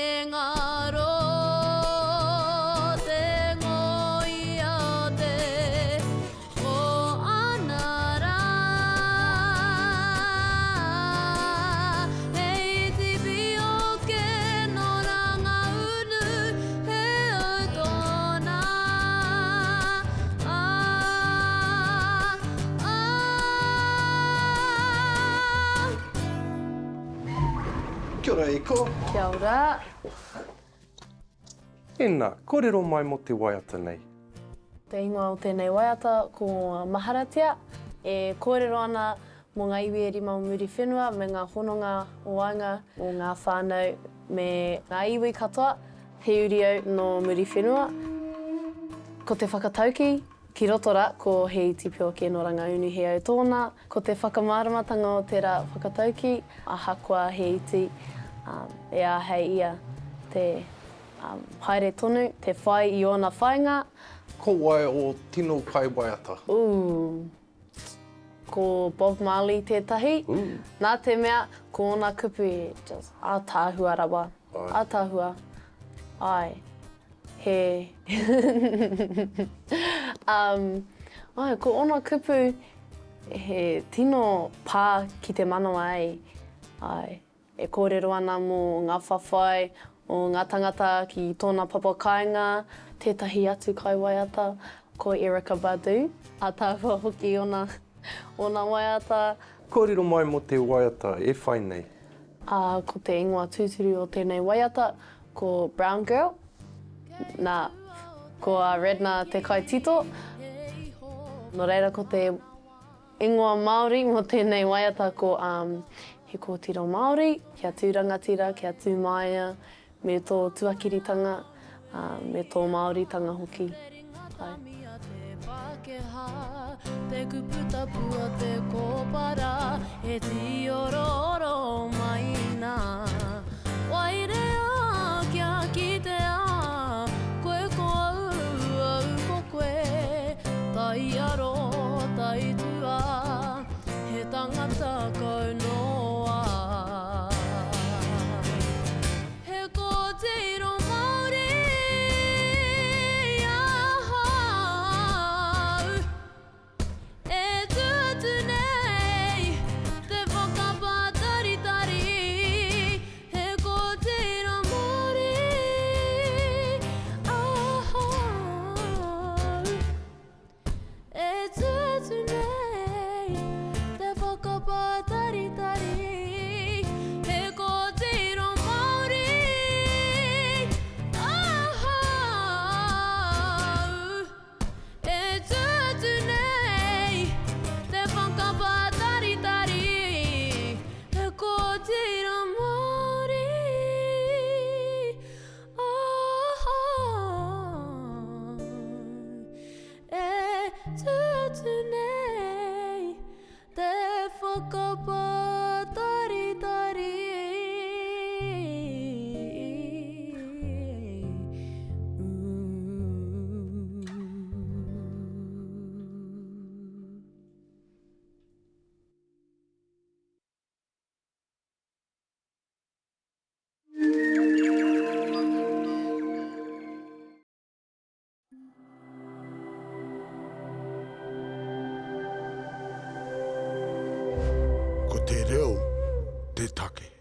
Te ngaro, te ngoia, te ko ana rā. Hei tipi o ke no Rangaunu, he au tōna. Ah, ah. Kia ora e ko. Kia ora. Ena, korero mai mo te waiata nei. Te ingoa o tēnei waiata ko Maharatia, e kōrero ana mō ngā iwi e rima o Muriwhenua me ngā hononga o waenga o ngā whānau me ngā iwi katoa, he uri au nō Muriwhenua. Ko te whakataukī ki roto rā ko He iti pio kē nō Rangaunu he au tōna, ko te whakamāramatanga o tērā whakataukī, ahakoa he iti, e āhei ia te Haere tonu te whai i ōna whāinga. Ko wai ō tino kaiwaiata? Ooh. Ko Bob Marley tētahi. Ooh. Nā te mea, ko ōna kupu he just ātaahua rawa. Āe. Ātaahua. Āe. He um, āe, ko ōna kupu he tino pā ki te manawa ei. Āe. E kōrero ana mō ngā whawhai o ngā tangata ki tōna papa kāinga, tētahi atu kaiwaiata, ko Erykah Badu. Ātaahua hoki ōna, ōna waiata. Kōrero mai mō te waiata e whai nei. Ā, ko te ingoa tūturu o tēnei waiata, ko Brown Girl. Nā, ko Redna te kaitito. Nō reira ko te. Ingoa Māori mō tēnei waiata ko He Kōtiro Māori, kia tū rangatira, kia tū māia, me tō tuakiritanga, me tō Māoritanga hoki. Āe. Te kupu tapu a te kōpara e tīorooro mai nā. Wairea kia kitea koe ko au, au ko koe. Taiaro, taitua, he tangata kau noa. He kōtiro Māori ahau. E tū atu nei te whakapātaritari, he kōtiro Māori ahau. E tū atu nei te whakapātaritari, he kōtiro Māori ahau. E tū atu nei te whakapātaritari, he kōtiro Māori ahau. E tū atu nei te whakapātaritari. Ko te reo te take.